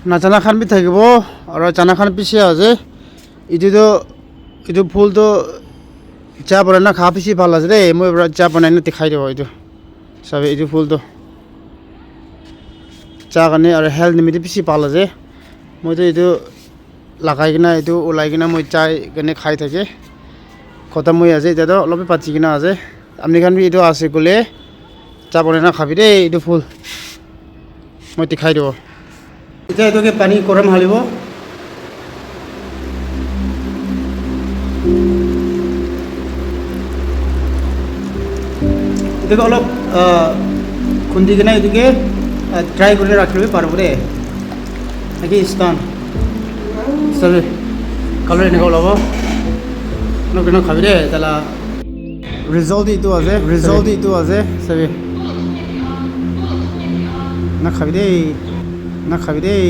নাজানা খান বি থাকিব আৰু জানা খান বেছি আছে। এইটোতো এইটো ফুলটো চাহ বনাই না খা বেছি ভাল আছে দেই। মই এবাৰ চাহ বনাই না দেখাই দিব। এইটো চাবি, এইটো ফুলটো চাহ কাৰণে আৰু হেল্থ নিমিত্তে বেছি ভাল আছে। মইতো এইটো লগাই কিনে, এইটো ওলাই কিনে মই চাহ কেনে খাই থাকে। খতম হৈ আছে এতিয়াতো, অলপে পাচি কিনে আছে। আপুনি খান বি এইটো আছে ক'লে চাহ বনাই না খাবি দেই। এইটো ফুল মই দেখাই দিব। এতিয়া এইটোকে পানী গৰম হালিব। এইটোকে অলপ খুন্দি কিনে এইটোকে ড্ৰাই কৰি ৰাখিব পাৰিব দেই। নেকি স্থান চাবি, কালাৰ এনেকুৱা ওলাব। কেনে খাবি দেই। তালা ৰিজাল্ট এইটো আছে, ৰিজাল্ট এইটো আছে। চাবি না, খাবি দেই, না খাবি দেই।